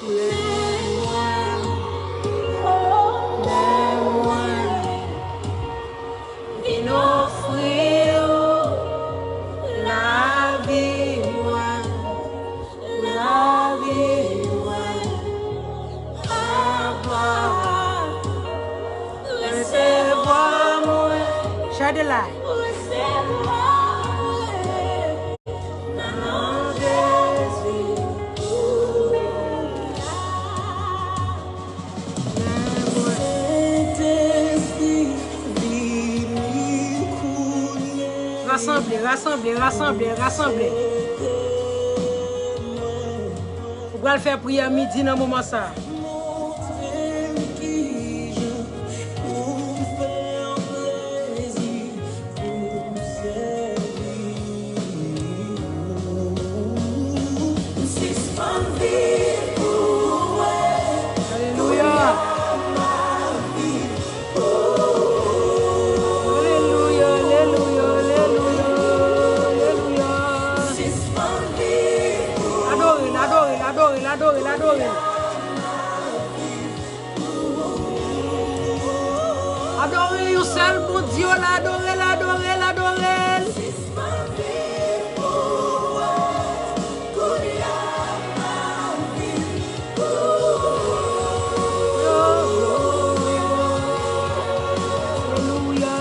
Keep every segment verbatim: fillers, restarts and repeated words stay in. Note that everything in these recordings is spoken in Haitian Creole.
Vin ofri w lavi mwen, lavi mwen. Papa, resevwa mwen. Chadela. Resevwa mwen. Rasanble, rasanble, rasanble, rasanble. Ou pral fè priyè midi nan moman sa a. Alelouya. Alelouya, alelouya, alelouya, alelouya. Adore l, adore l, adore l, adore l, adore l. Adore yon sèl Bondye w la, adore l, adore l, adore l. Alelouya.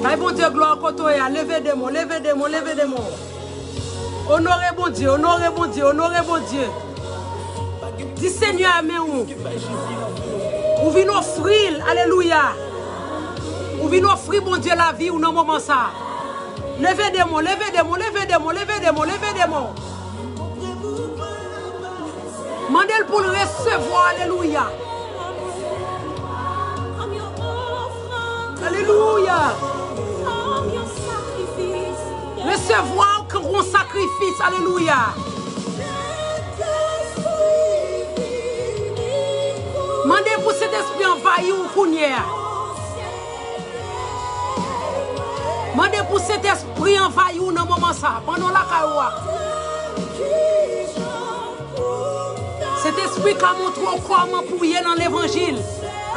Bay Bondye glwa kote w ye a. Leve demon, leve demon, leve demon. Onore Bondye, onore Bondye, onore Bondye. Di Senyè a men ou. Ou vin ofri l, alelouya. Ou vin ofri Bondye lavi w nan moman sa a. Leve demon, leve demon, leve demon, leve demon, leve demon. Mande l pou l resevwa, alelouya. Alelouya. Resevwa w kon yon sakrifis, alelouya. Mande pou Sentespri anvayi w kounye a. Mande pou Sentespri anvayi w nan moman sa a, pandan w lakay ou a. Sentespri ka montre w kòman pou w ye nan levanjil.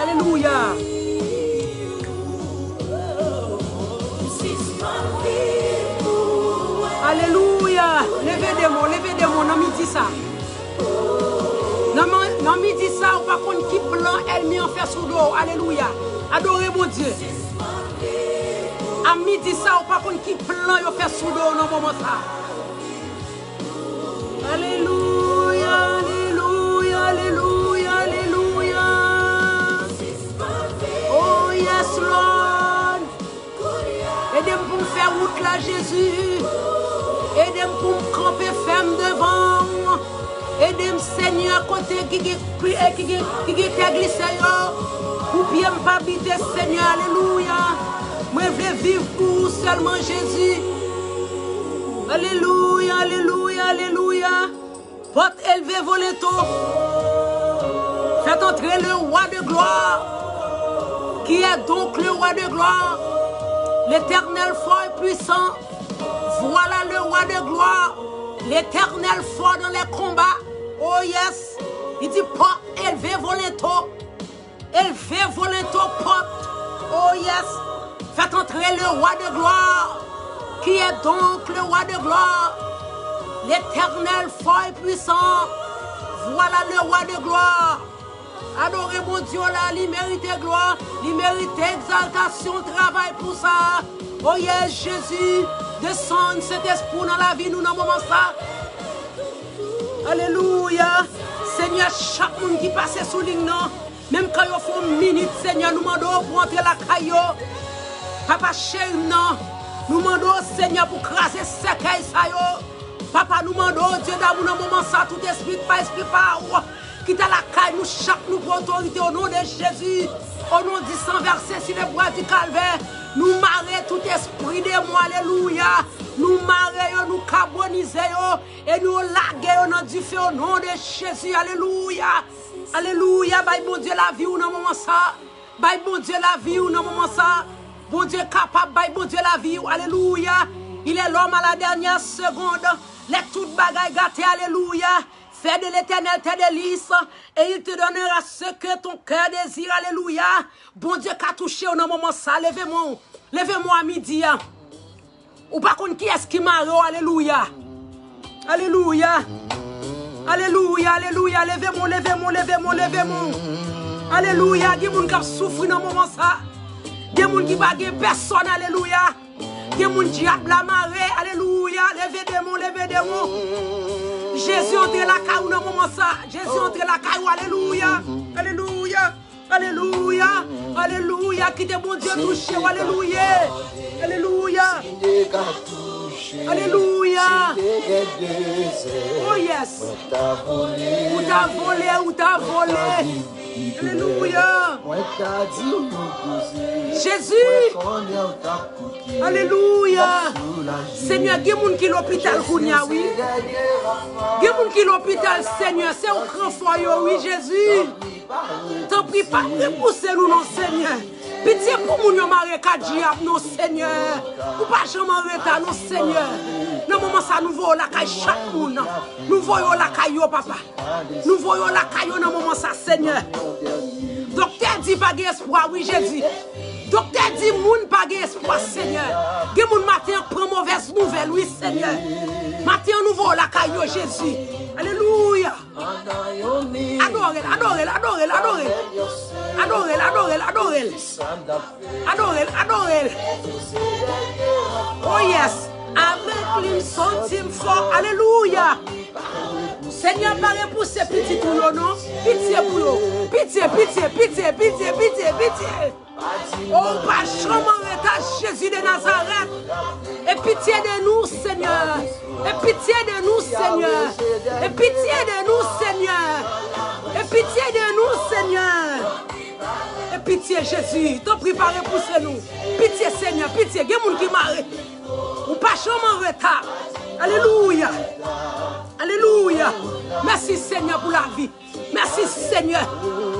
Alelouya. Alelouya. Leve demon, leve demon nan midi sa. Nan, nan midi sa, ou pa konn ki plan ènmi an fè sou do w. Alelouya. Adore Bondye. A midi sa, ou pa konn ki plan yo fè sou do w nan moman sa. Alelouya, alelouya, alelouya, alelouya. Oh, yes, Lord. Ede m pou m fè wout la, Jezi. Ede m pou m kanpe fèm devan w. Ede m, Senyè, kote ki gen, ki, ki gen, ki gen tè glise yo. Pou pye m pa bite, Senyè. Alelouya. Mwen vle viv pou ou sèlman, Jezi. Alelouya, alelouya, alelouya. Pòt elve volento. Faites entrer le roi de gloire. Qui est donc le roi de gloire? L'Éternel fort et puissant. Voilà le roi de gloire. L'Éternel fort dans les combats. Oh yes. Li di pòt elve volento. Elve volento pòt. Oh yes. Faites entrer le roi de gloire. Qui est donc le roi de gloire? L'Éternel fort et puissant. Voilà le roi de gloire. Adore Bondye w la, li merite glwa, li merite egzaltasyon, travay pou sa. Oh yes, Jezi, desann Sentespri w nan lavi nou nan moman sa. Alelouya. Senyè, chak moun ki pase sou liy nan, menm kan yo fè yon minit, Senyè, nou mande w pou antre lakay yo. Papa cheri m nan, nou mande w, Senyè, pou kraze sèkèy sa yo. Papa, nou mande w, Dye damou, nan moman sa, tout espri ki pa espri pa w, ki ta lakay nou, chak nou pran otorite, o non de Jezi, o non di san vèse sur le bois du Calvaire, nou mare tout espri demon, alelouya. Nou mare yo, nou kabonize yo, e nou lage yo nan dife, o non de Jezi, alelouya. Alelouya, bay Bondye lavi w nan moman sa. Bay Bondye lavi w nan moman sa. Bondye kapab, bay Bondye lavi w. Alelouya. Il est l'homme à la dernière seconde. Lè tout bagay gate, alelouya. Fais de l'Éternel tes délices, et il te donnera ce que ton cœur désire. Alelouya. Bondye ka touche w nan moman sa. Leve men w. Leve men w a midi a. Ou pa konn kiyès ki mare w, alelouya. Alelouya. Alelouya, alelouya, leve men w, leve men w, leve men w, leve men w. Alelouya, gen moun k ap soufri nan moman sa. Gen moun ki pa gen pèsòn, alelouya. Gen moun dyab la mare, alelouya, leve de men w, leve de men w. Jezi antre lakay ou nan moman sa. Jezi antre lakay ou, alelouya. Alelouya. Alelouya. Alelouya. Kite Bondye touche w. Alelouya. Alelouya. Alelouya. Oh yes. Ou ta vole, ou ta vole. Alelouya. Jezi. Alelouya. Senyè, gen moun ki lopital kounye a, wi. Gen moun ki lopital, Senyè. Se ou k ranfò yo, wi, Jezi. Tanpri, pa repouse nou non, Senyè. Pitye pou moun yo mare ka dyab non, Senyè. Ou pa janm an reta non, Senyè. Nan moman sa, nou voye w lakay chak moun. Nou voye w lakay yo, papa. Nou voye w lakay yo nan moman sa, Senyè. Doktè di pa gen espwa, wi, Jezi. Doktè di moun pa gen espwa, Senyè. Gen moun maten an k pran movèz nouvèl, wi, Senyè. Maten an, nou voye w lakay yo, Jezi. Alelouya. Adore l, adore l, adore l, adore l. Adore l, adore l, adore l. Adore l, adore l. Oh yes. Avèk li m santi m fò. Alelouya. Senyè, pa repouse pitit ou yo non. Pitye pou yo. Pitye, pitye, pitye, pitye, pitye, pitye. Oh, ou pa janm an reta, Jezi de Nazarèt. E pitye de nou, Senyè. E pitye de nou, Senyè. E pitye de nou, Senyè. E pitye de nou, Senyè. E pitye, Jezi. Tanpri, pa repouse nou. Pitye, Senyè, pitye. Gen moun ki mare. Ou pa janm an reta. Alelouya. Alelouya. Mèsi, Senyè, pou lavi. Mèsi, Senyè.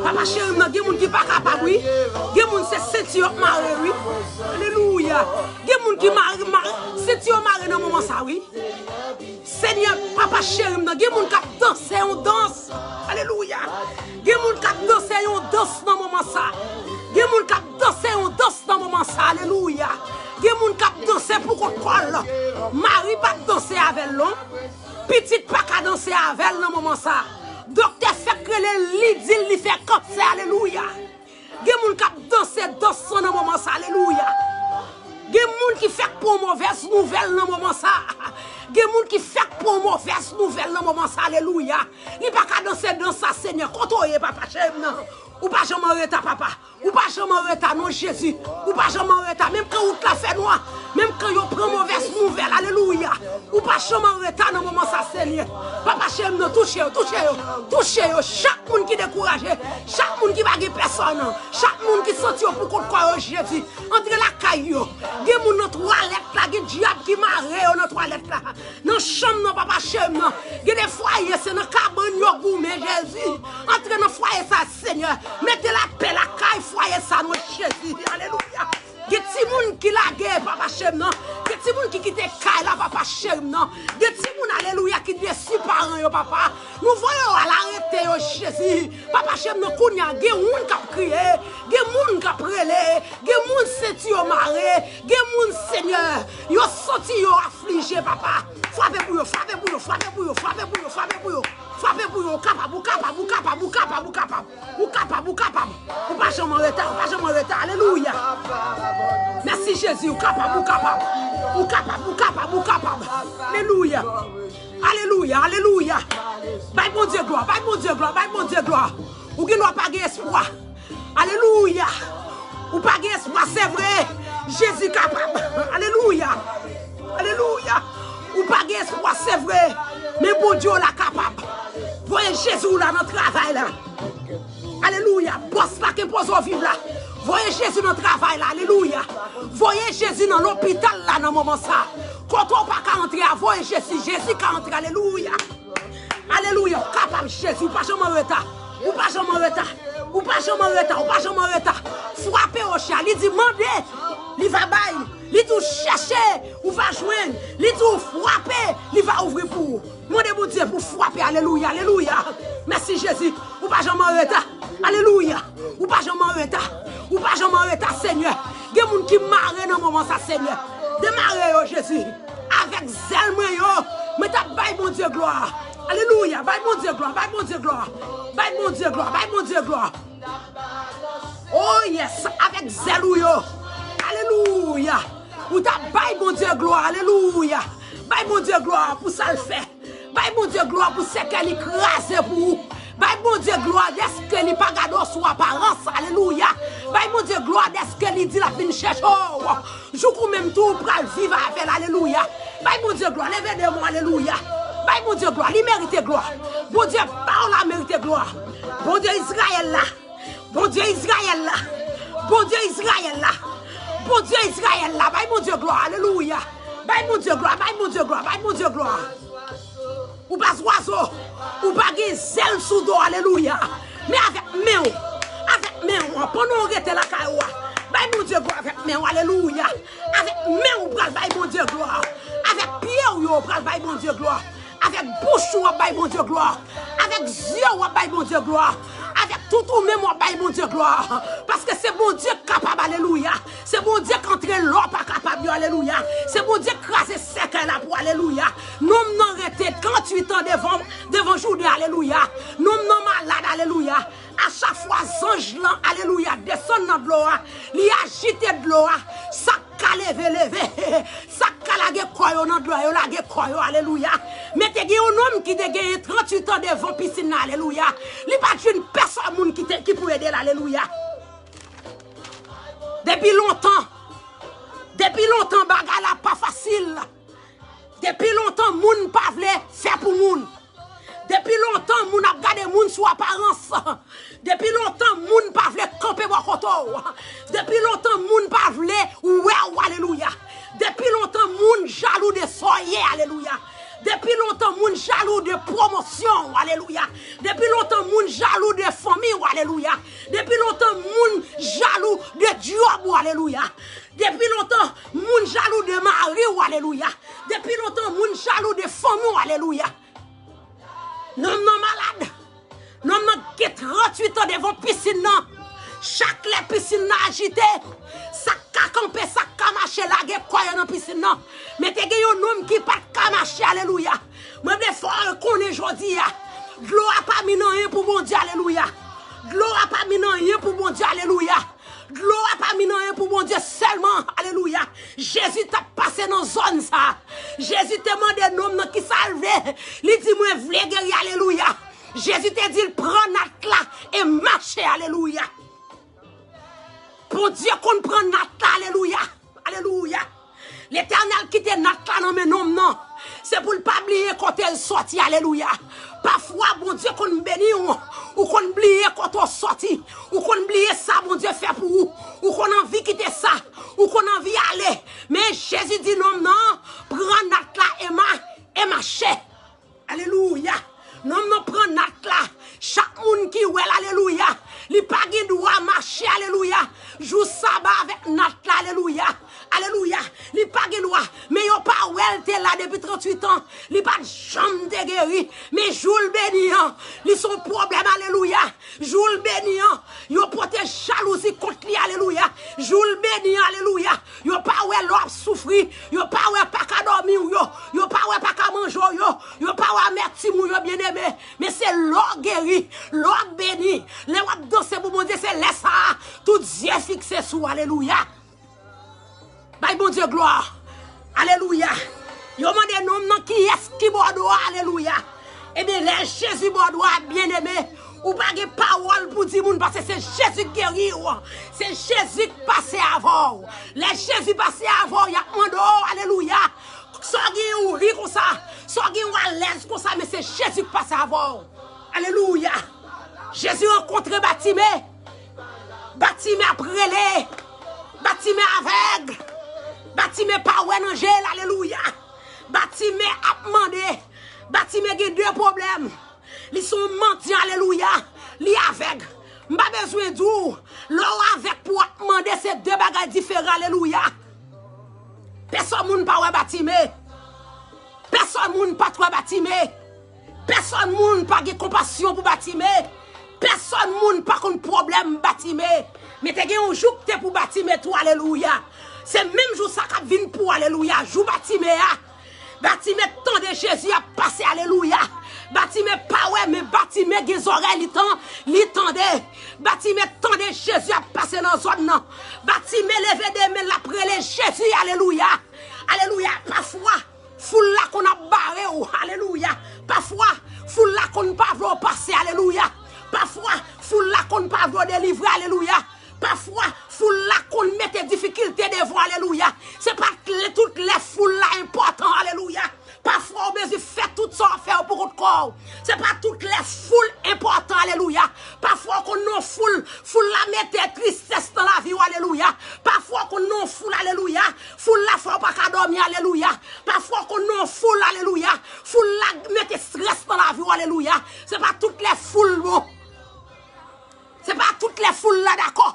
Papa cheri m nan, gen moun ki pa kapab, wi. Gen moun se senti yo mare, wi. Alelouya. Gen moun ki mare, mare, senti yo mare nan moman sa, wi. Senyè, papa cheri m nan, gen moun k ap danse yon dans. Alelouya. Gen moun k ap danse yon dans nan moman sa. Gen moun k ap danse yon dans nan moman sa. Alelouya. Gen moun k ap danse pou kont kò l. Mari p ap danse avè l non. Pitit pa ka danse avè l nan moman sa. Doktè fèk rele l, li di l li fè kansè, alelouya. Gen moun k ap danse dans nan moman sa, alelouya. Gen moun ki fèk pran movèz nouvèl nan moman sa. Gen moun ki fèk pran movèz nouvèl nan moman sa, alelouya. Li pa ka danse dans sa, Senyè. Kote w ye, papa cheri m nan? Ou pa janm an reta, papa. Ou pa janm an reta non, Jezi. Ou pa janm an reta. Menm kan wout la fè nwa, menm kan yo pran movèz nouvèl, alelouya. Ou pa janm an reta nan moman sa, Senyè. Papa cheri m nan, touche yo, touche yo, touche yo. Chak moun ki dekouraje, chak moun ki pa gen pèsòn, chak moun ki santi yo pou kont kò yo, Jezi. Antre lakay yo. Gen moun nan twalèt la, gen dyab ki mare yo nan twalèt la. Nan chanm nan, papa cheri m nan. Gen de fwaye, se nan kabann yo goumen, Jezi. Antre nan fwaye sa, Senyè. Mete lapè lakay fwaye sa, non Jezi. Alelouya. Gen timoun ki lage, papa cheri m nan. Gen timoun ki kite kay la, papa cheri m nan. Gen timoun, alelouya, ki desi paran yo, papa. Nou voye yo al arete yo, Jezi. Papa cheri m nan, kounye a, gen moun k ap kriye. Gen moun k ap rele. Gen moun senti yo mare. Gen moun, Senyè, yo santi yo aflije, papa. Frape pou yo, frape pou yo, frape pou yo, frape pou yo, frape pou yo. Frape pou yo, ou kapab, ou kapab, ou kapab, ou kapab, ou kapab. Ou kapab, ou kapab. Ou pa janm an reta, ou pa janm an reta. Alelouya. Mèsi, Jezi, ou kapab, ou kapab. Ou kapab, ou kapab, ou kapab. Alelouya. Alelouya, alelouya. Bay Bondye glwa, bay Bondye glwa, bay Bondye glwa. Ou gen dwa pa gen espwa. Alelouya. Ou pa gen espwa, se vre. Jezi kapab. Alelouya. Alelouya. Ou pa gen espwa, se vre. Men Bondye w la kapab. Voye Jezi w la nan travay la. Alelouya. Bòs la k enpoze w viv la. Voye Jezi nan travay la. Alelouya. Voye Jezi nan lopital la nan moman sa. Kote w pa ka antre a, voye Jezi. Jezi ka antre. Alelouya. Alelouya. Ou kapab, Jezi. Ou pa janm an reta. Ou pa janm an reta. Ou pa janm an reta, ou pa janm an reta. Frape woch la, li di mande, li va bay. Li di w chèche, ou va jwenn. Li di w frape, li va ouvri pou ou. Mande Bondye pou frape, alelouya, alelouya. Mèsi Jezi, ou pa janm an reta. Alelouya. Ou pa janm an reta. Ou pa janm an reta, Senyè. Gen moun ki mare nan moman sa, Senyè. Demare yo, Jezi. Avèk zèl mwen yo, mwen t ap bay Bondye glwa. Alelouya. Bay Bondye glwa, bay Bondye glwa. Bay Bondye glwa, bay Bondye glwa. Oh yes, avèk zèl ou yo. Alelouya. Ou t ap bay Bondye glwa, alelouya. Bay Bondye glwa pou sa l fè. Bay Bondye glwa pou sèkèy li kraze pou ou. Bay Bondye glwa dèske li pa gade w sou aparans, alelouya. Bay Bondye glwa dèske li di l ap vin chèche w. Jouk ou menm tou ou pral viv avè l, alelouya. Bay Bondye glwa, leve de men w, alelouya. Bay Bondye glwa, li merite glwa. Bondye pa w la merite glwa. Bondye Izrayèl la, Bondye Izrayèl la, Bondye Izrayèl la, Bondye Izrayèl la, bay Bondye glwa, alelouya. Bay Bondye glwa, bay Bondye glwa, bay Bondye glwa. Ou pa zwazo, ou pa gen zèl sou do, alelouya. Men avèk men w, avèk men w, pandan w rete lakay ou a, bay Bondye glwa avèk men w, alelouya. Avèk men w, ou pral bay Bondye glwa. Avèk pye w yo, ou pral bay Bondye glwa. Avèk bouch ou, w ap bay Bondye glwa. Avèk zye w, w ap bay Bondye glwa. Avèk tout ou menm, w ap bay Bondye glwa. Paske se Bondye k kapab, alelouya. Se Bondye k antre la w pa kapab yo, alelouya. Se Bondye k kraze sèkèy la pou, alelouya. Nonm nan rete tranntuit an devan, devan Jouden, alelouya. Nonm nan malad, alelouya. A chak fwa zanj lan, alelouya, desann nan dlo a, li ajite dlo a, sa k ka leve, leve. Sa k ka lage kò yo nan dlo a, yo lage kò yo, alelouya. Men te gen yon nonm ki te genyen tranntuit an devan pisin nan, alelouya. Li pa t jwenn pèsòn moun ki te, ki pou ede l, alelouya. Depi lontan, depi lontan bagay la pa fasil. Depi lontan moun pa vle fè pou moun. Depi lontan moun ap gade moun sou aparans. Depi lontan moun pa vle kanpe bò kote w. Depi lontan moun pa vle wè w, alelouya. Depi lontan moun jalou de sa w ye, alelouya. Depi lontan moun jalou de pwomosyon w, alelouya. Depi lontan moun jalou de fanmi w, alelouya. Depi lontan moun jalou de djòb ou, alelouya. Depi lontan moun jalou de mari w, alelouya. Depi lontan moun jalou de fanmi w, alelouya. Nonm nan malad. Nonm nan gen tranntuit an devan pisin nan. Chak lè pisin nan ajite, sa k ka kanpe, sa k ka mache, lage kò yo nan pisin nan. Men te gen yon nonm ki pa t ka mache, alelouya. Mwen vle fè w konnen jodi a, dlo a pa min anyen pou Bondye, alelouya. Dlo a pa min anyen pou Bondye, alelouya. Dlo a pa min anyen pou Bondye sèlman, alelouya. Jezi t ap pase nan zòn sa. Jezi te mande nonm nan kisa l vle. Li di, mwen vle geri, alelouya. Jezi te di l, pran nat la e mache, alelouya. Bondye konn pran nat la, alelouya. Alelouya. Letènèl kite nat la nan men nonm nan. Se pou l pa bliye kote l sòti, alelouya. Pafwa Bondye konn beni w, ou konn bliye kote w sòti, ou konn bliye sa Bondye fè pou ou, ou konn anvi kite sa, ou konn anvi ale. Men Jezi di nonm nan, pran nat la e ma, e mache. Alelouya. Nonm nan pran nat la. Chak moun ki wè l, alelouya, li pa gen dwa mache, alelouya, jou saba avèk nat la, alelouya. Alelouya. Li pa gen dwa. Men yo pa wè l te la depi tranntuit an. Li pa t janm te geri. Men jou l beni an, li se yon pwoblèm, alelouya. Jou l beni an, yo pote jalouzi kont li, alelouya. Jou l beni an, alelouya. Yo pa wè lè w ap soufri. Yo pa wè pa ka dòmi w yo. Yo pa wè pa ka manje w yo. Yo pa wè amètim ou yo, byeneme. Men se lè w geri, lè w beni, lè w ap danse pou Bondye, se lè sa a tout zye fikse sou w. Alelouya. Bay Bondye glwa. Alelouya. Yo mande nonm nan kiyès ki bò dlo a. Alelouya. Ebyen, lè Jezi bò dlo a, byeneme, ou pa gen pawòl pou di moun, paske se Jezi k geri w. Se Jezi k pase avè w. Lè Jezi pase avè w, y ap mande w, alelouya. Sa w gen ou ri konsa, sa w gen ou alèz konsa, men se Jezi k pase avè w. Alelouya. Jezi rankontre Batime. Batime ap rele. Batime avèg. Batime pa wè nan je l, alelouya. Batime ap mande. Batime gen de pwoblèm. Li se yon mandyan, alelouya. Li avèg. M pa bezwen di w, lè w avèk pou w ap mande, se de bagay diferan, alelouya. Pèsòn moun pa wè Batime. Pèsòn moun pa t wè Batime. Pèsòn moun pa gen konpasyon pou Batime. Pèsòn moun pa konn pwoblèm Batime. Men te gen yon jou k te pou Batime tou, alelouya. Se menm jou sa k ap vin pou, alelouya, jou Batime a. Batime tande Jezi ap pase, alelouya. Batime pa wè, men Batime gen zòrèy, li tan, li tande. Batime tande Jezi ap pase nan zòn nan. Batime leve de men l, l ap rele Jezi, alelouya. Alelouya. Pafwa, foul la konn ap bare w, alelouya. Pafwa, foul la konn pa vle w pase, alelouya. Pafwa, foul la konn pa vle w delivre, alelouya. Pafwa, foul la konn mete difikilte devan, alelouya. Se pa tout lè foul la enpòtan, alelouya. Pafwa, ou bezwen fè tout sa w ap fè yo pou kont kò w. Se pa tout lè foul enpòtan, alelouya. Pafwa, ou konn nan foul, foul la mete tristès nan lavi w, alelouya. Pafwa, ou konn nan foul, alelouya. Foul la fè w pa ka dòmi, alelouya. Pafwa, ou konn nan foul, alelouya. Foul la mete estrès nan lavi w, alelouya. Se pa tout lè foul bon. Se pa tout lè foul la dakò.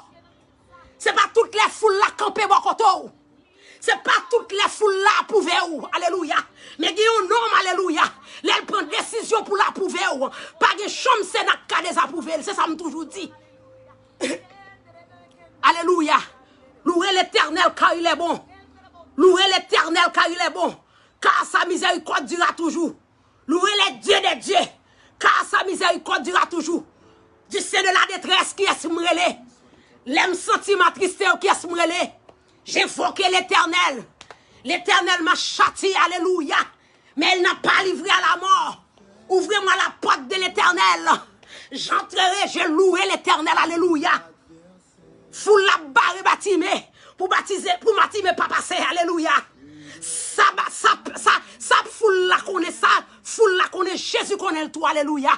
Se pa tout lè foul la kanpe bò kote w. Se pa tout lè foul la apwouve w. Alelouya. Men gen yon nonm, alelouya. Lè l pran desizyon pou l apwouve w, pa gen chanm Sena k ka dezapwouve l. Se sa m toujou di. Alelouya. Louez l'Éternel car il est bon. Louez l'Éternel car il est bon. Car sa miséricorde dure à toujours. Louez le Dieu des dieux, car sa miséricorde dure à toujours. Du sein de la détresse, kiyès m rele? Lè m santi m attriste, kiyès m rele? J'invoque l'Éternel. L'Éternel m'a châtié, alléluia. Mais il n'a pas livré à la mort. Ouvrez-moi la porte de l'Éternel. J'entrerai, je louerai l'Éternel, alléluia. Foul la bare Batime pou batize, pou Batime pa pase, alelouya. Sa, ba- sa, sa, sa foul la konnen sa, foul la konnen Jezi konnen l tou, alelouya.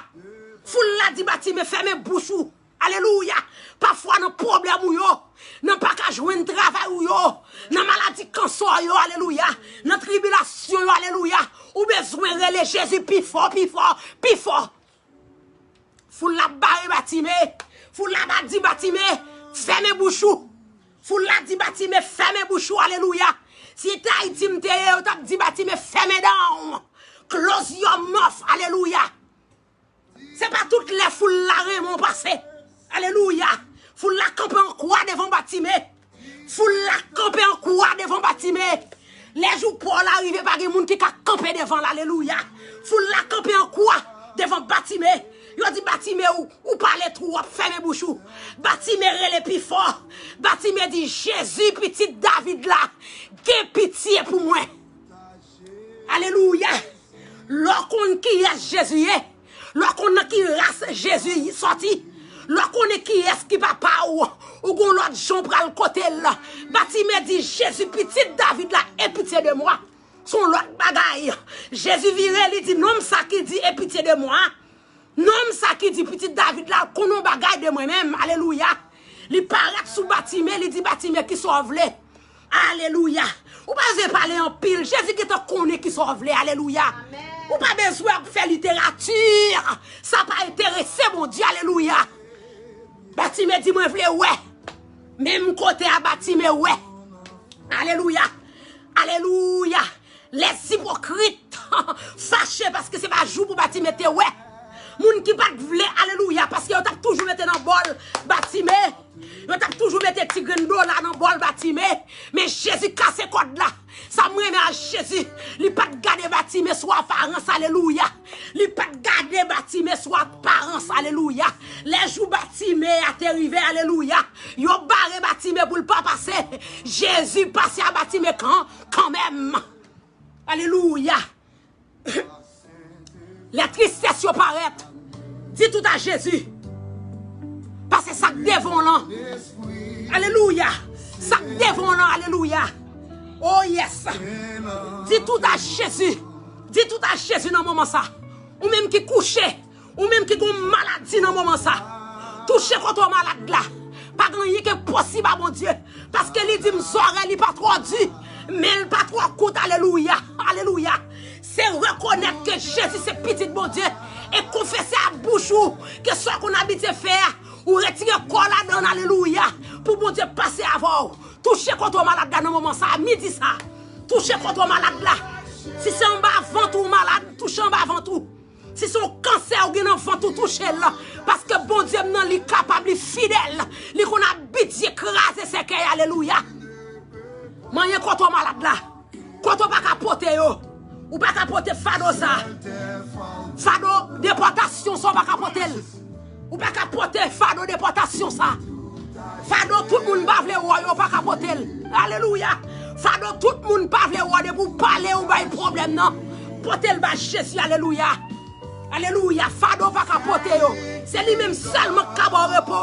Foul la di Batime fèmen bouch ou, alelouya. Pafwa nan pwoblèm ou yo, nan pa ka jwenn travay ou yo, nan maladi kansè yo, alelouya, nan tribilasyon yo, alelouya, ou bezwen rele Jezi pi fò, pi fò, pi fò. Foul la bare Batime. Foul la ba di Batime, fèmen bouch ou. Foul la di Batime, fèmen bouch ou, alelouya. Si te Ayiti m te ye, yo t ap di Batime, fèmen dan w. Close your mouth, alelouya. Se pa tout lè foul la renmen w pase. Alelouya. Foul la kanpe an kwa devan Batime. Foul la kanpe an kwa devan Batime. Lè jou pa w la rive, pa gen moun ki ka kanpe devan l, alelouya. Foul la kanpe an kwa devan Batime. Yo di Batime, ou, ou pale twòp, fèmen bouch ou. Batime rele pi fò. Batime di, Jezi, pitit David la, gen pitye pou mwen. Alelouya. Lè w konn kiyès Jezi ye, lè w konn nan ki ras Jezi sòti, lè w konnen kiyès ki papa w, ou gon lòt jan w pral kote l. Batime di, Jezi, pitit David la, e pitye de mwa. Se yon lòt bagay. Jezi vire, li di, nonm sa ki di, e pitye de mwa. Nonm sa ki di, pitit David la, konn yon bagay de mwen menm. Alelouya. Li parèt sou Batime, li di, Batime, kisa w vle? Alelouya. Ou pa bezwen pale anpil. Jezi gentan konnen kisa w vle. Alelouya. Ou pa bezwen ap fè literati. Sa pa enterese Bondye. Alelouya. Batime di, mwen vle wè. Menm kote a Batime wè. Alelouya. Alelouya. Les hypocrites fache paske se pa jou pou Batime te wè. Moun ki pa t vle, alelouya, paske yo t ap toujou mete nan bòl Batime. Yo t ap toujou mete ti grenn dola nan bòl Batime. Men Jezi kase kòd la. Sa m renmen a Jezi, li pa t gade Batime sou aparans, alelouya. Li pa t gade Batime sou aparans, alelouya. Lè jou Batime a te rive, alelouya, yo bare Batime pou l pa pase. Jezi pase a Batime kan, kanmenm. Alelouya. Lè tristès yo parèt, di tout a Jezi. Pase sa k devan w lan. Alelouya. Sa k devan w lan, alelouya. Oh yes. Di tout a Jezi. Di tout a Jezi nan moman sa. Ou menm ki kouche, ou menm ki gon maladi nan moman sa. Touche kote w malad la. Pa gen anyen ki enposib a Bondye. Paske li di m zòrèy li pa twò di, men l pa twò kout. Alelouya. Alelouya. Se rekonèt ke Jezi se pitit Bondye e konfese ak bouch ou ke sa w konn abitye fè a, ou Retire kò w ladan l, alelouya. Pou Bondye pase avè w. Touche kote w malad la nan moman sa a, midi sa a. Touche kote w malad la. Si se anba vant ou malad, touche anba vant ou. Si se yon kansè ou gen nan vant ou, touche l. Paske Bondye m nan, li kapab, li fidèl. Li konn abitye kraze sèkèy, alelouya. Manyen kote w malad la. Kote w pa ka pote yo. Ou pa ka pote fado sa. Fado depòtasyon sa, ou pa ka pote l. Ou pa ka pote fado depòtasyon sa. Fado tout moun pa vle wè yo, ou pa ka pote l. Alelouya. Fado tout moun pa vle wè, depi w pale, ou bay pwoblèm nan. Pote l ba Jezi, alelouya. Alelouya. Fado pa ka pote yo. Se li menm sèlman ki ka ba w repo.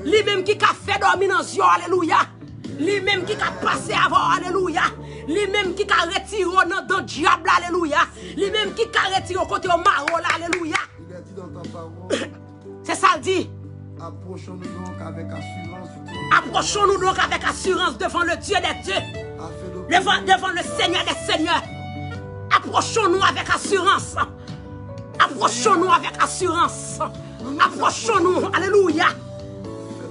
Li menm ki ka fè dòmi nan zye w, alelouya. Li menm ki ka pase avè w, alelouya. Li menm ki ka retire w nan dan dyab la, alelouya. Li menm ki ka retire w kote yo mare w la, alelouya. Se sa l di. Approchons-nous donc avec assurance du trône. Approchons-nous donc avec assurance devant le Dieu des dieux, devant, devant le Seigneur des seigneurs. Approchons-nous avec assurance. Approchons-nous avec assurance. Approchons-nous. Alelouya.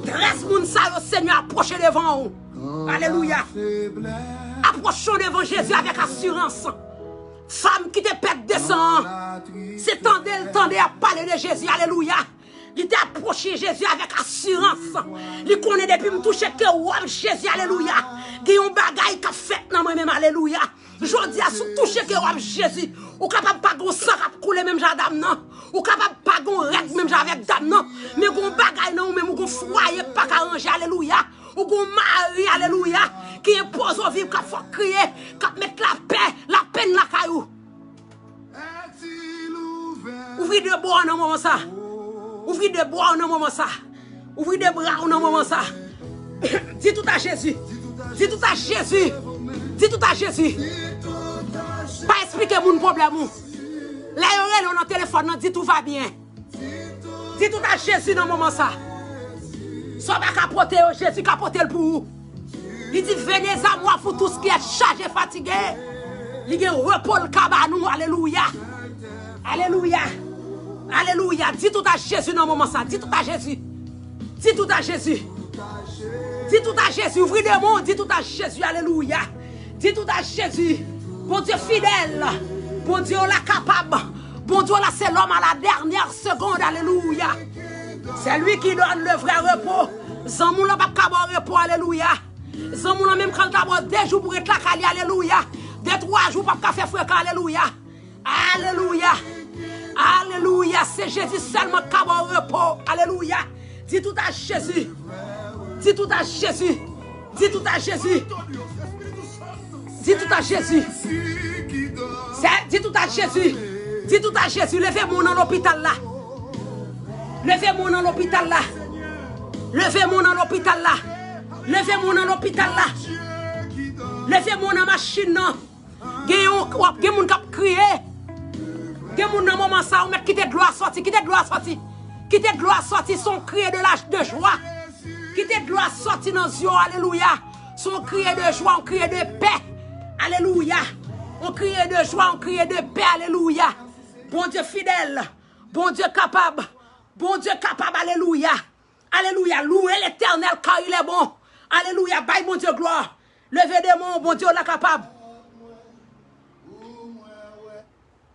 Trèz moun sa yo, Senyè, apwoche devan ou. Alelouya. Apwoche devan Jezi avèk asirans. Fanm ki te pèd de san an, se tande l tande ap pale de Jezi. Alelouya. Li te apwoche Jezi avèk asirans. Li konnen depi m touche ke wòb Jezi, alelouya, gen yon bagay k ap fèt nan mwen menm, alelouya. Jodi a, si w touche ke wòb Jezi, ou kapab pa gon san k ap koule menm jan dam nan. Ou kapab pa gon règ menm jan avèk dam nan. Men gon bagay nan ou menm, ou gon fwaye k pa ka ranje, alelouya. Ou gon mari, alelouya, ki enpoze w viv, k ap fè w kriye, k ap met lapè, lapenn lakay ou. Ouvri de bò nan moman sa. Ouvri de bò nan moman sa. Ouvri de bra w nan moman sa. Di tout a Jezi. Di tout a Jezi. Di tout a Jezi. Pa esplike moun pwoblèm ou. Lè yo rele w nan telefòn nan, di tout va byen. Di tout a Jezi nan moman sa. Sa w pa ka pote yo, Jezi ka pote l pou ou. Li di, venez à moi, vous tous qui êtes chargés, fatigués. Li gen repo l ka ba nou. Alelouya. Alelouya. Alelouya. Di tout a Jezi nan moman sa. Di tout a Jezi. Di tout a Jezi. Di tout a Jezi. Ouvri de men w, di tout a Jezi. Alelouya. Di tout a Jezi. Bondye fidèl. Bondye w la kapab. Bondye w la, c'est l'homme à la dernière seconde. Alelouya. C'est lui qui donne le vrai repos. Zanmi w lan p ap ka ba w repo. Alelouya. Zanmi w lan menm kan l ta ba w de jou pou ret lakay li. Alelouya. De twa jou p ap ka fè frekan. Alelouya. Alelouya. Alelouya. Se Jezi sèlman k ka ba w repo. Alelouya. Di tout a Jezi. Di tout a Jezi. Di tout a Jezi. Di tout a Jezi. Di tout a Jezi. Di tout a Jezi. Leve moun nan lopital la. Leve moun nan lopital la. Leve moun nan lopital la. Leve moun nan lopital la. Leve moun nan machin nan. Gen yon, w ap gen moun k ap kriye. Gen moun nan moman sa, ou mèt kite dlo a sòti, kite dlo a sòti. Kite dlo a sòti, se yon kriye de la, de jwa. Kite dlo a sòti nan zye w, alelouya. Se yon kriye de jwa, yon kriye de pè. Alelouya. Yon kriye de jwa, yon kriye de pè, alelouya. Bondye fidèl. Bondye kapab. Bondye kapab, alelouya. Alelouya, louez l'Éternel car il est bon. Alelouya, bay Bondye glwa. Leve de men w, Bondye w la kapab.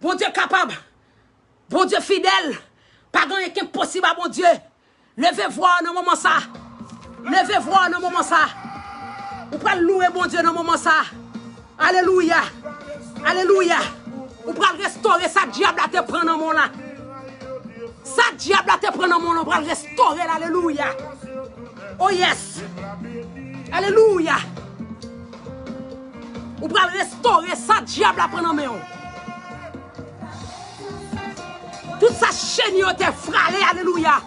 Bondye kapab. Bondye fidèl. Pa gen anyen ki enposib a Bondye. Leve vwa w nan moman sa. Leve vwa w nan moman sa. Ou pral louwe Bondye nan moman sa. Alelouya. Alelouya. Ou pral restore sa dyab la te pran nan men w la. Sa dyab la te pran nan men w la, ou pral restore l. Alelouya. Oh yes. Alelouya. Ou pral restore sa dyab la pran nan men w. Tout sa chenye yo te frale, alelouya.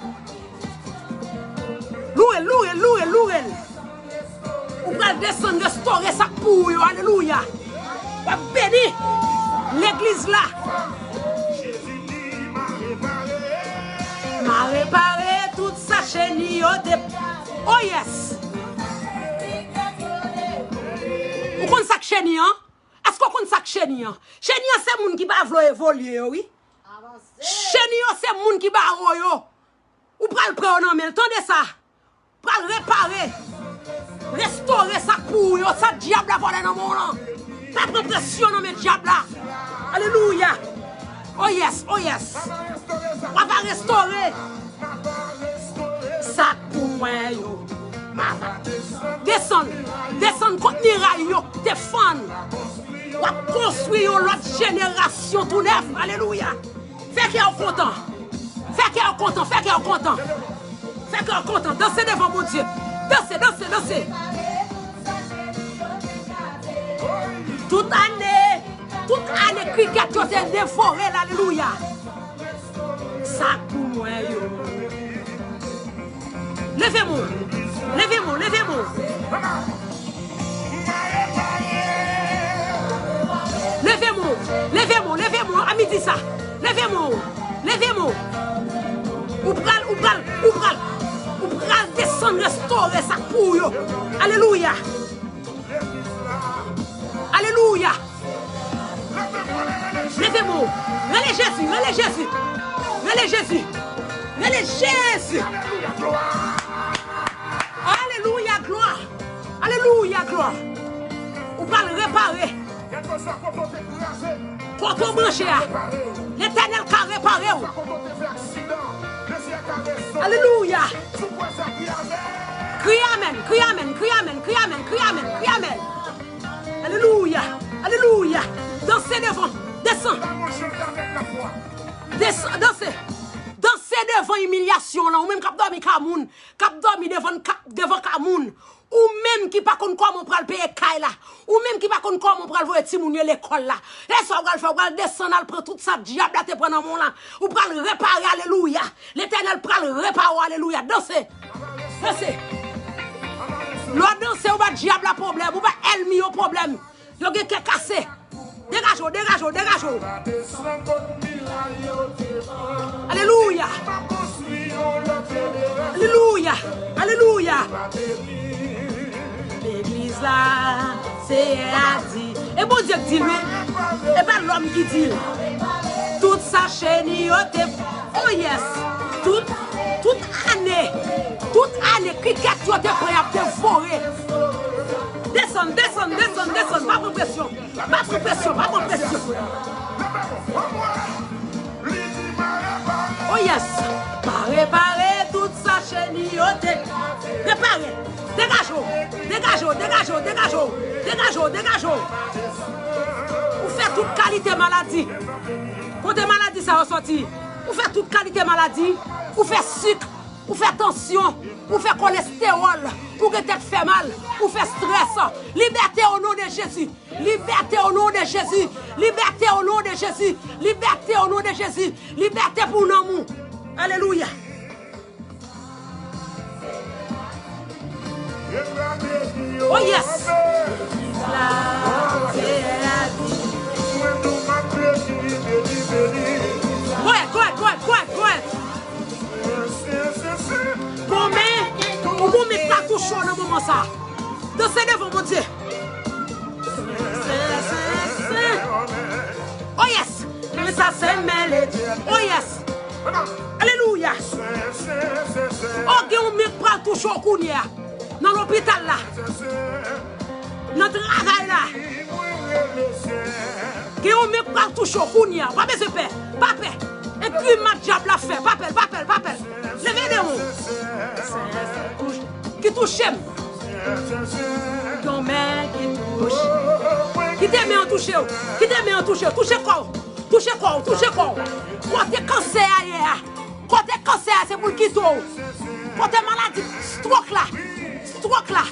Louwe, louwe, louwe, louwe l. Ou pral desann restore sa k pou ou yo, alelouya. W ap beni legliz la. M a repare tout sa chenye yo te. Oh yes. Ou konn sa k chenye an? Èske w konn sa k chenye an? Chenye an se moun ki pa vle w evolye yo, wi. Chenye yo se moun ki bawo yo. Ou pral pran yo nan men l. Tande sa. Pral repare. Restore sa k pou ou yo. Sa dyab la vòlè nan men w lan. Pa pran presyon nan men dyab la. Alelouya. Oh yes, oh yes. W ap restore. Sa k pou mwen yo. M ap desann. Desann kot miray yo te fann. W ap konstwi yon lòt jenerasyon tou nèf. Alelouya. Fè kè w kontan. Fè kè w kontan. Fè kè w kontan. Fè kè w kontan. Danse devan Bondye. Danse, danse, danse. Tout ane, tout ane krikèt yo te devore l. Alelouya. Sa k pou mwen yo. Leve men w. Leve men w. Leve men w. Leve men w. Leve men w. Leve men w. A midi sa. Leve men w. Leve men w. Ou pral, ou pral, ou pral, ou pral desann restore sa k pou ou yo. Alelouya. Alelouya. Leve men w. Rele Jezi, rele Jezi. Rele Jezi. Rele Jezi. Alelouya, glwa. Alelouya, glwa. Ou pral repare. Kote w branche a. Letènèl ka repare w. Alelouya. Kriye amèn, kriye amèn, kriye amèn, kriye amèn, kriye amèn, kriye amèn, kriye amèn. Alelouya! Alelouya! Danse devan! Desann! Desann! Danse! Danse devan imilyasyon lan. Ou menm k ap dòmi ka moun, k ap dòmi devan ka, devan ka moun. Ou menm ki pa konn kòman w pral peye kay la. Ou menm ki pa konn kòman w pral voye timoun yo lekòl la. E sa w pral fè, w pral desann al pran tout sa dyab la te pran nan men w lan. Ou pral repare, alelouya. Letènèl pral repare w, alelouya. Danse! Danse. Lè w danse, ou ba dyab la pwoblèm, ou ba ènmi yo pwoblèm. Yo gen kè kase. Degaje w, degaje w, degaje w. Alelouya. Alelouya. Alelouya. Legliz la, Seyè a di. E Bondye k di l, wi. E pa lòm ki di l. Tout sa cheni yo te, oh yes. Tout, tout ane, tout ane, krikèt yo te pran, y ap devore. Desann, desann, desann, desann. Pa pran presyon. Pa pran presyon, pa pran presyon. Oh yes. Pa repare tout sa cheni yo te. Repare. Degaje w. Degaje w, degaje w, degaje w. Degaje w, degaje w. Ou fè tout kalite maladi. Kote maladi sa yo sòti? Ou fè tout kalite maladi. Ou fè sik. Ou fè tansyon. Ou fè kolestewòl. Ou gen tèt fè mal. Ou fè strès. Libète o non de Jezi. Libète o non de Jezi. Libète o non de Jezi. Libète o non de Jezi. Libète pou nanm ou. Alelouya. Oh yes. Go ahead, go ahead, go ahead, go ahead, go ahead. Bon men, ou bon men ka touche w nan moman sa. Danse devan Bondye. Oh yes. Men sa se men Letènèl. Oh yes. Alelouya. Oh, gen yon men k pral touche w kounye a. Nan lopital la. Nan travay la. Gen yon men k pral touche w kounye a. Pa bezwen pè. Pa pè. E grimas dyab la fè. Pa pè l, pa pè l, pa pè l. Leve de w. Ki touche m. Yon men ki touche. Kite men an touche w. Kite men an touche w. Touche kò w. Touche kò w. Touche kò w. Kote kansè a ye a. Kote kansè a, se pou l kite w. Kote maladi, stroke la. Stroke la.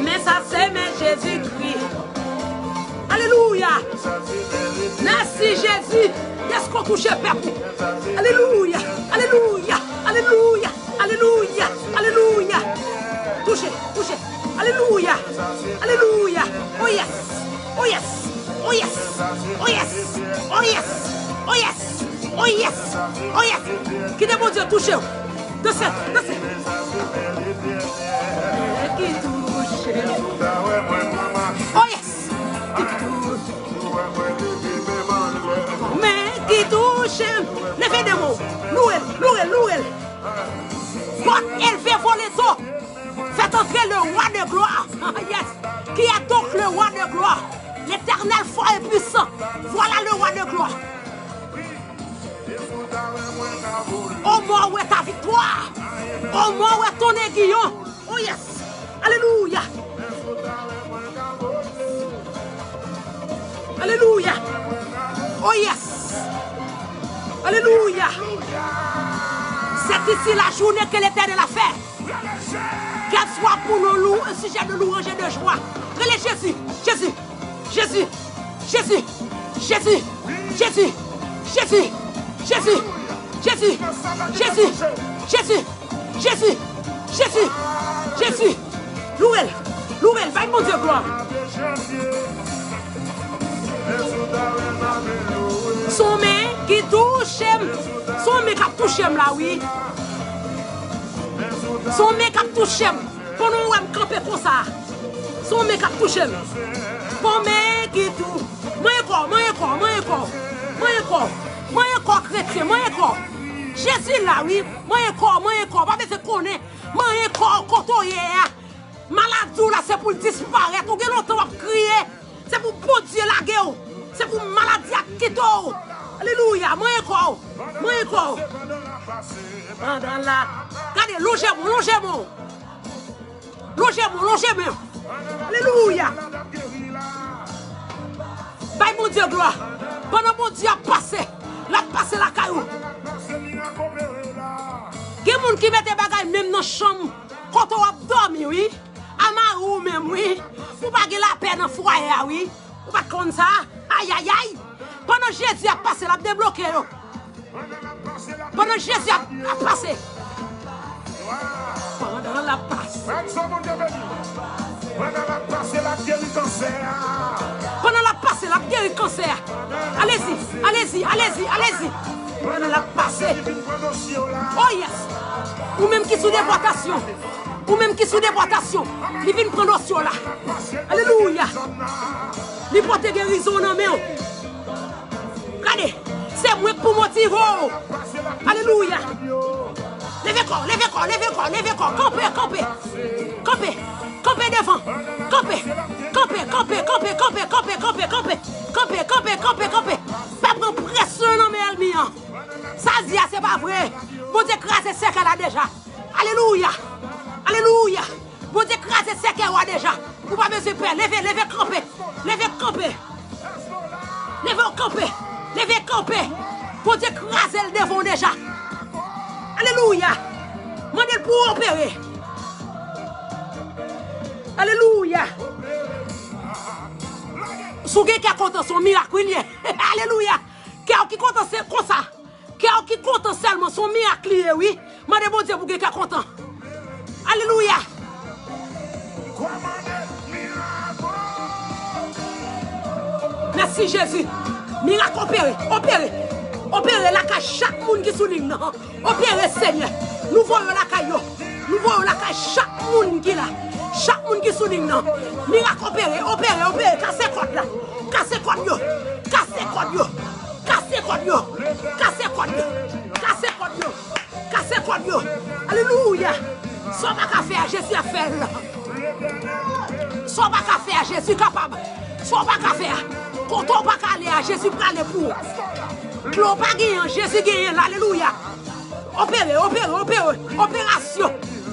Men sa se men Jezikri. Alelouya. Mèsi Jezi. Dèske w touche pèp ou. Alelouya. Alelouya. Alelouya. Alelouya. Alelouya. Touche. Touche. Alelouya. Alelouya. Oh yes. Oh yes. Oh yes. Oh yes. Oh yes. Oh yes. Oh yes. Oh yes. Kite Bondye touche w. Danse, danse. Ki touche. Oh yes. Men ki touche m. Leve de men w. Louwe l, louwe l, louwe l. Pòt elve vo leto. Faites entrer le roi de gloire. Yes. Qui est donc le roi de gloire? L'Éternel fort et puissant. Voilà le roi de gloire. Ô mort, où est ta victoire? Ô mort, où est ton aiguillon? Oh yes. Alelouya. Alelouya. Oh yes. Alelouya. C'est ici la journée que l'Éternel a fait. Qu'elle soit pour nous lou- un sujet de louange et de joie. Rele Jezi. Jezi. Jezi. Jezi. Jezi. Jezi. Louwe l. Louwe l. Bay Bondye glwa. Se yon men ki touche m. Se yon men k ap touche m la, wi. Se yon men k ap touche m. Pandan w wè m kanpe konsa, se yon men k ap touche m. Bon, men ki tou. Manyen kò, manyen kò, manyen kò. Manyen kò, manyen kò kretyen, manyen kò. Jezi la, wi. Manyen kò, manyen kò. Pa bezwen konnen. Manyen kò kote w ye a. Maladi w la, se pou l disparèt. Ou gen lontan w ap kriye. Se pou Bondye lage w. Se pou maladi a kite w. Alelouya. Manyen kò w. Manyen kò w. Pandan la. Gade, lonje men w, lonje men w. Lonje men w, lonje men w. Alelouya. Bay Bondye glwa. Pandan Bondye ap pase, l ap pase lakay ou. Gen moun ki mete bagay menm nan chanm kote w ap dòmi, wi. A mari w menm, wi. Pou pa gen lapè nan fwaye a, wi. Ou pa t konn sa? Ayayay! Pandan Jezi ap pase, l ap debloke yo. Pandan Jezi ap, ap pase. Pandan l ap pase. Pandan l ap pase, l ap geri kansè a. Pandan l ap pase, l ap geri kansè a. Alezi, alezi, alezi, alezi. Pandan l ap pase. Oh yes. Ou menm ki sou depòtasyon. Ou menm ki sou depòtasyon, li vin pran dosye w la. Alelouya. Li pote gerizon w nan men w. Gade, se mwen k pou motive w. Alelouya. Leve kò, leve kò, leve kò, leve kò. Kanpe, kanpe. Kanpe, kanpe devan. Kanpe, kanpe, kanpe, kanpe. Pa pran presyon nan men ènmi an. Sa l di a se pa vre. Bondye kraze sèkèy la deja. Alelouya. Alelouya. Bondye kraze sèkèy w la deja. Ou pa bezwen pè. Leve, leve, kanpe. Leve, kanpe. Leve, kanpe. Leve, kanpe. Bondye kraze l devan w deja. Alelouya. Mande l pou opere. Alelouya. Si w gen kè kontan, se yon mirak, wi, l ye. Alelouya. Kè w ki kontan, se konsa. Kè w ki kontan sèlman, se yon mirak li ye, wi. Mande Bondye pou gen kè kontan. Alelouya. Mèsi, Jezi. Mirak opere, opere. Opere lakay chak moun ki sou liy nan. Opere, Senyè. Nou voye w lakay yo. Nou voye w lakay chak moun ki la. Chak moun ki sou liy nan. Mirak opere, opere, opere. Kase kòd la. Kase kòd yo. Kase kòd yo. Kase kòd yo. Kase kòd yo. Kase kòd yo. Kase kòd yo. Alelouya. Sa w pa ka fè a, Jezi ap fè l. Sa w pa ka fè a, Jezi kapab. Sa w pa ka fè a. Kote w pa ka ale a, Jezi prale pou ou. Dlo w pa genyen an, Jezi genyen l. Alelouya. Opere, opere, opere. Operasyon.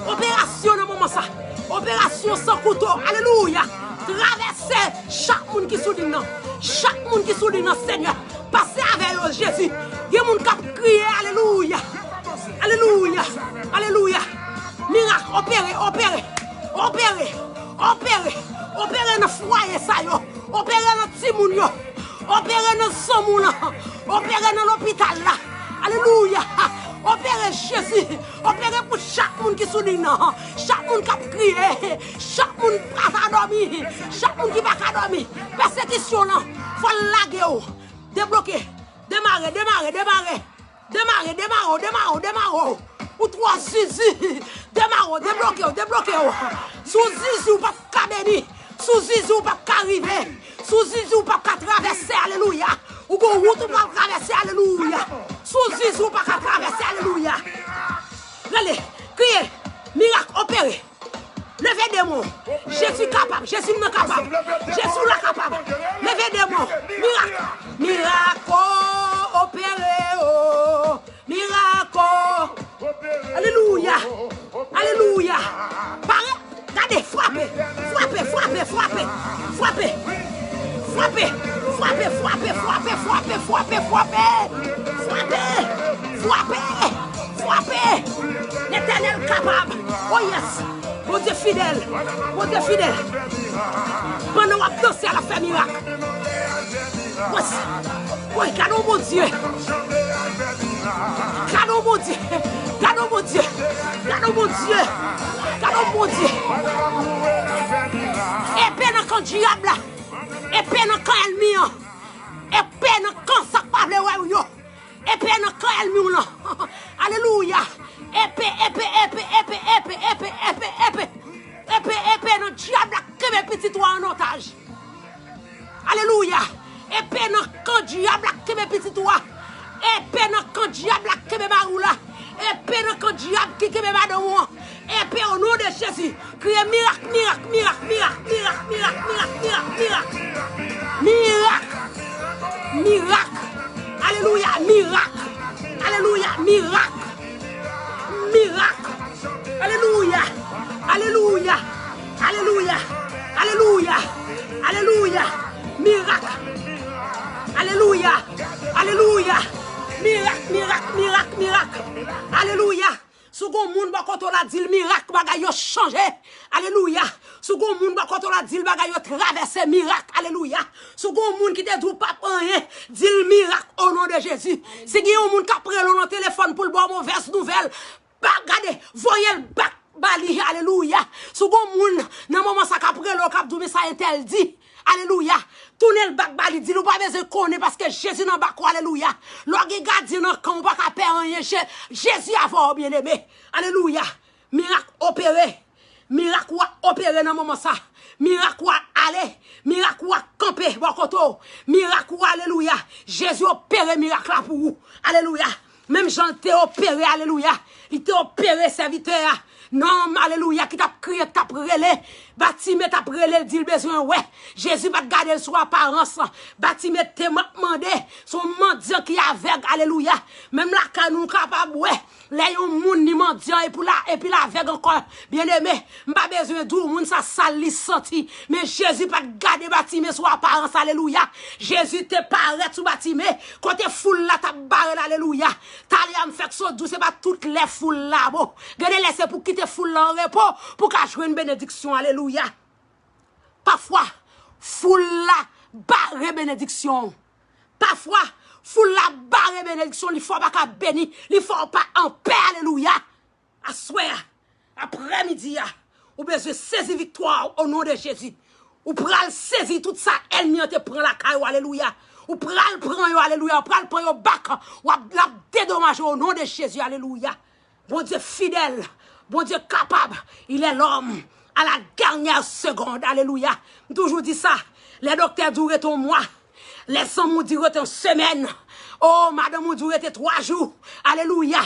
Operasyon nan moman sa. Operasyon san kouto. Alelouya. Travèse chak moun ki sou liy nan. Chak moun ki sou liy nan, Senyè. Pase avè yo, Jezi. Gen moun k ap kriye, alelouya. Alelouya. Alelouya. Mirak, opere, opere. Opere. Opere. Opere nan fwaye sa yo. Opere nan timoun yo. Opere nan zanmi w lan. Opere nan lopital la. Alelouya. Opere, Jezi. Opere pou chak moun ki sou liy nan. Chak moun k ap kriye. Chak moun pa ka dòmi. Chak moun ki pa ka dòmi. Pèsekisyon lan, fò l lage w. Debloke. Demare, demare, demare. Demare, demare w, demare w, demare w. Ou twò zizi. Demare w, debloke w, debloke w. Si w zizi, w p ap ka beni. Si w zizi, w p ap ka rive. Sou zizi ou p ap ka travèse, alelouya. Ou gon wout ou p ap travèse, alelouya. Sou zizi ou pa ka travèse, alelouya. Rele, kriye, mirak opere. Leve demon. Jezi kapab, Jezi m nan kapab. Jezi w la kapab. Leve demon. Mirak. Mirak, o, opere, o. Mirak, o. Alelouya. Alelouya. Pare. Gade, frape. Frape, frape, frape. Frape. Frape. Frape, frape, frape, frape, frape, frape. Frape. Frape. Frape. Letènèl kapab. Oh yes. Bondye fidèl. Bondye fidèl. Pandan w ap danse, l ap fè mirak. Wes. Woy, gade yon Bondye. Gade yon Bondye. Gade yon Bondye. Gade yon Bondye. Gade yon Bondye. Epe nan kan dyab la. Epe nan kan ènmi an. Epe nan kan sa k pa vle wè w yo. Epe nan kan ènmi w lan. Alelouya. Epe, epe, epe, epe, epe, epe, epe, epe. Epe, epe nan dyab la k kenbe pitit ou an otaj. Alelouya. Epe nan kan dyab la k kenbe pitit ou a. Epe nan kan dyab la k kenbe mari w la. Epe nan kan dyab ki kenbe madanm ou an. Epe o non de Jezi. Kriye mirak, mirak, mirak, mirak. Mirak. Mirak. Alelouya, mirak. Alelouya, mirak. Mirak. Alelouya. Alelouya. Alelouya. Alelouya. Alelouya. Mirak. Alelouya. Alelouya. Mirak, mirak, mirak, mirak. Alelouya. Si w gon moun bò kote w la, di l mirak, bagay yo chanje. Alelouya. Si w gon moun bò kote w la, di l bagay yo travèse, mirak. Alelouya. Si w gon moun ki te di w p ap anyen, di l mirak o non de Jezi. Si gen yon moun k ap rele w nan telefòn pou l ba w movèz nouvèl, pa gade, voye l bak ba li, alelouya. Si w gon moun nan moman sa k ap rele w, k ap di w men sa entèl di, alelouya. Tounen l bak ba li, di l ou pa bezwen konnen paske Jezi nan bak ou, alelouya. Lè w gen gadyen nan kan w, ou pa ka pè anyen, Je- Jezi avè w, byeneme. Alelouya. Mirak opere. Mirak ou a opere nan moman sa. Mirak ou a ale. Mirak ou a kanpe bò kote w. Mirak ou, alelouya. Jezi opere mirak la pou ou. Alelouya. Menm jan l te opere, alelouya. Li te opere sèvitè a. Nonm, alelouya, ki t ap kriye, ki t ap rele. Batime t ap rele l, di l bezwen wè. Jezi pa t gade l sou aparans. Batime te m ap mande. Se yon mandyan ki avèg, alelouya. Menm lakay nou, nou kapab wè. Lè yon moun li mandyan epi l a- epi l avèg ankò, byeneme, m pa bezwen di w, moun sa sal, li santi. Men Jezi pa t gade Batime sou aparans, alelouya. Jezi te parèt sou Batime, kote foul la t ap bare l, alelouya. Talè a m fèk sot di w, se pa tout lè foul la bon. Gen de lè se pou kite foul la an repo, pou w ka jwenn benediksyon, alelouya. Pafwa, foul la bare benediksyon w. Pafwa, foul la bare benediksyon, li fè w pa ka beni, li fè w pa anpè, alelouya. Aswè a, aprèmidi a, ou bezwen sezi viktwa w o non de Jezi. Ou pral sezi tout sa ènmi an te pran lakay ou, alelouya. Ou pral pran yo, alelouya. Ou pral pran yo bak, w ap, l ap dedomaje w o non de Jezi, alelouya. Bondye fidèl, Bondye kapab, il est l'homme à la dernière seconde, alelouya. M toujou di sa, lè doktè di w rete yon mwa, lè zanmi w di rete yon semèn, o madanm ou di w rete twa jou, alelouya.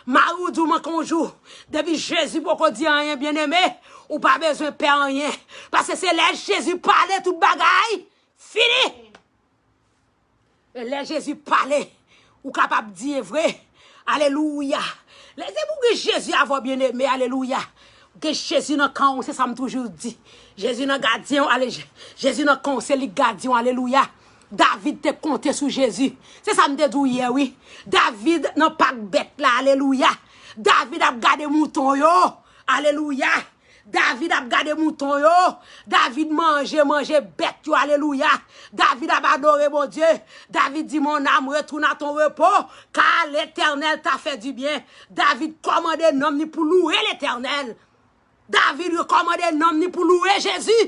Mari w di w manke yon jou, depi Jezi poko di anyen, byeneme, ou pa bezwen pè anyen. Paske se lè Jezi pale tout bagay fini. E lè Jezi pale, ou kapab di e vre. Alelouya. Lè se pou gen Jezi avè w, byeneme, alelouya. Gen Jezi nan kan w, se sa m toujou di. Jezi nan gadyen w, ale, Je- Jezi nan kan w, se li k gadyen w, alelouya. David te konte sou Jezi. Se sa m te di w yè, wi. David nan pak bèt la, alelouya. David ap gade mouton yo, alelouya. David ap gade mouton yo. David manje, manje bèt yo, alelouya. David ap adore Bondye. David di, mon âme, retourne à ton repos, car l'Éternel t'a fait du bien. David kòmande nanm li pou louwe Letènèl. David rekòmande nanm li pou louwe Jezi.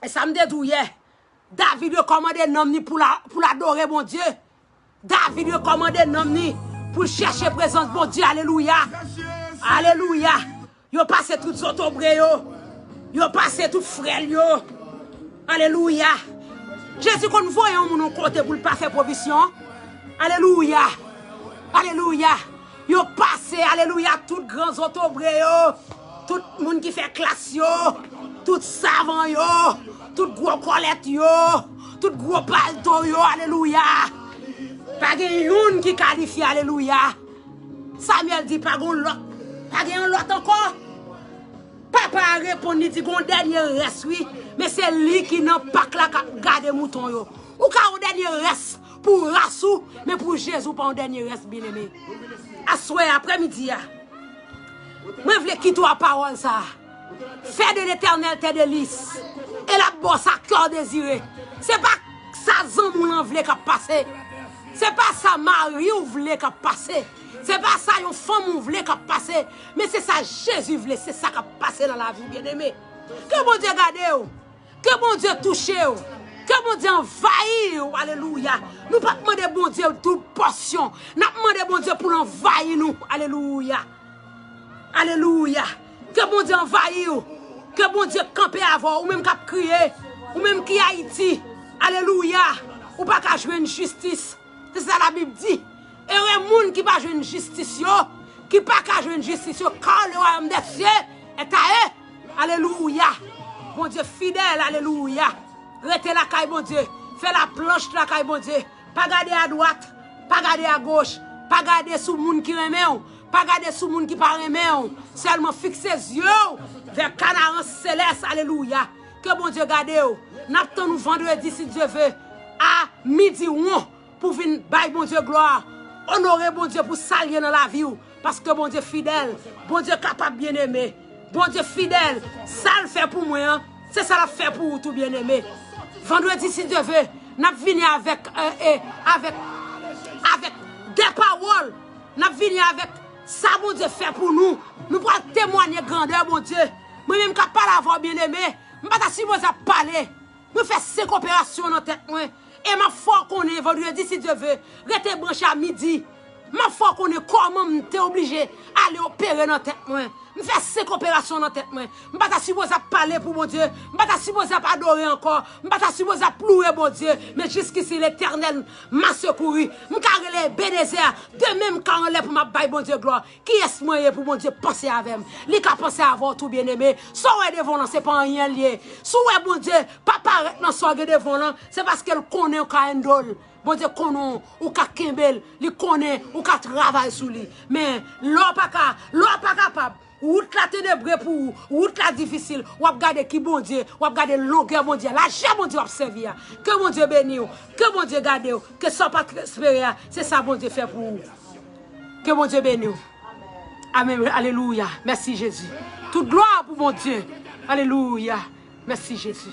E sa m te di w yè. David rekòmande nanm li pou l a- pou l adore Bondye. David rekòmande nanm li pou l chèche prezans Bondye. Alelouya. Alelouya. Yo pase tout zotobre yo. Yo pase tout frè l yo. Alelouya. Jezi konn voye yon moun yon kote pou l pa fè pwovizyon. Alelouya. Alelouya. Yo pase, alelouya, tout gran zotobre yo, tout moun ki fè klas yo, tout savan yo, tout gwo kòlèt yo, tout gwo palto yo, alelouya. Pa gen youn ki kalifye, alelouya. Samyèl di, pa gen lòt, pa gen yon lòt ankò. Papa a reponn, li di, gon dènye rès, wi. Men se li ki nan pak la k ap gade mouton yo. Ou ka yon dènye rès pou ras ou, men pou Jezi, ou pa yon dènye rès, byeneme. Aswè, aprèmidi a, mwen vle kite w a pawòl sa a. Fais de l'Éternel tes délices, et l ap ba w sa kè w dezire. Se pa sa zanmi w lan vle k ap pase. Se pa sa mari w vle k ap pase. Se pa sa yon fanm ou vle k ap pase. Men se sa Jezi vle, se sa k ap pase nan lavi w, byeneme. Ke Bondye gade w. Ke Bondye touche w. Ke Bondye anvayi w. Alelouya. Nou p ap mande Bondye doub pòsyon. N ap mande Bondye pou l anvayi nou. Alelouya. Alelouya. Ke Bondye anvayi w. Ke Bondye kanpe avè w. Ou menm k ap kriye. Ou menm ki Ayiti. Alelouya. Ou pa ka jwenn jistis. Se sa Labib di. Ere moun ki pa jwenn jistis yo, ki pa ka jwenn jistis yo, car le royaume des cieux est à eux. Alelouya. Bondye fidèl, alelouya. Rete lakay Bondye. Fè laplanch lakay Bondye. Pa gade adwat, pa gade agoch, pa gade sou moun ki renmen w, pa gade sou moun ki pa renmen w. Sèlman fikse zye w vè Kanaran selès, alelouya. Ke Bondye gade w. N ap tann ou vandredi, si Dye ve, a midi won. Pou vin bay Bondye glwa, onore Bondye pou sa l ye nan lavi w, paske Bondye fidèl, Bondye kapab, byeneme. Bondye fidèl, sa l fè pou mwen an, se sa l ap fè pou ou tou, byeneme. Vandredi, si Dye ve, n ap vini avèk, e, e, avèk, avèk de pawòl, n ap vini avèk sa Bondye fè pou nou. Nou pral temwanye grandè Bondye. Mwen menm k ap pale avè w, byeneme, m pa ta sipoze ap pale. Mwen fè senk operasyon nan tèt mwen. E m ap fè w konnen vandredi, si Dye ve, rete branche a midi. M ap fè w konnen kòman m te oblije ale opere nan tèt mwen. M fè senk operasyon nan tèt mwen. M pa ta sipoze ap pale pou Bondye. M pa ta sipoze ap adore ankò. M pa ta sipoze ap louwe Bondye. Men jiskisi Letènèl m a sekouri. M ka rele Ebenezè. Demen m ka anlè pou m ap bay Bondye glwa. Kiyès mwen ye pou Bondye panse avè m? Li ka panse avè w tou, byeneme. Sa w wè devan w lan, se pa anyen l ye. Si w wè Bondye pa parèt nan sa w gen devan w lan, se paske l konnen w ka handle l. Bondye konnen w, ou ka kenbe l. Li konnen ou ka travay sou li. Men, lè w pa ka, lè w pa kapab, wout la tenebre pou ou, wout la difisil, w ap gade ki Bondye, w ap gade longè Bondye, lajè Bondye w ap sèvi a. Ke Bondye beni w, ke Bondye gade w, ke sa w pa t espere a, se sa Bondye fè pou ou. Ke Bondye beni w. Amèn. Alelouya. Mèsi, Jezi. Tout glwa pou Bondye. Alelouya. Mèsi, Jezi.